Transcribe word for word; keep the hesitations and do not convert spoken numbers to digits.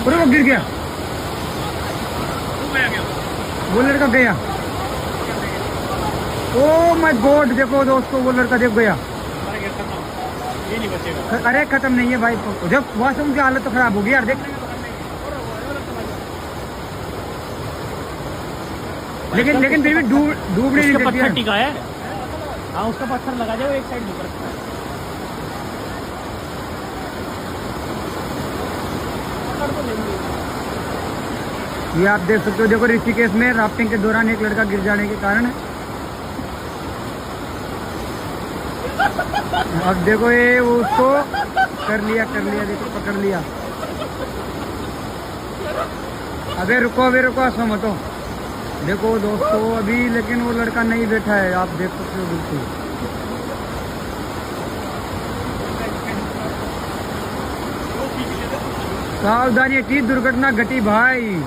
अरे वो गिर गया, वो लड़का गया। ओ माय गॉड, देखो दोस्तों, वो लड़का देख गया। अरे खत्म नहीं है भाई, देख वॉशरूम की हालत तो खराब होगी यार, देख। लेकिन लेकिन फिर भी डूब डूबने नहीं देती पत्थर है। टिका है। हाँ, उसका पत्थर लगा दे, वो एक साइड झुक रखा है। ये आप देख सकते हो, देखो ऋषिकेश में राफ्टिंग के दौरान एक लड़का गिर जाने के कारण, अब देखो ये वो उसको कर लिया, कर लिया, देखो पकड़ लिया। अबे रुको, अबे रुको, हंसो मत हो। देखो दोस्तों, अभी लेकिन वो लड़का नहीं बैठा है, आप देख सकते हो बिल्कुल। सावधानी की दुर्घटना घटी भाई।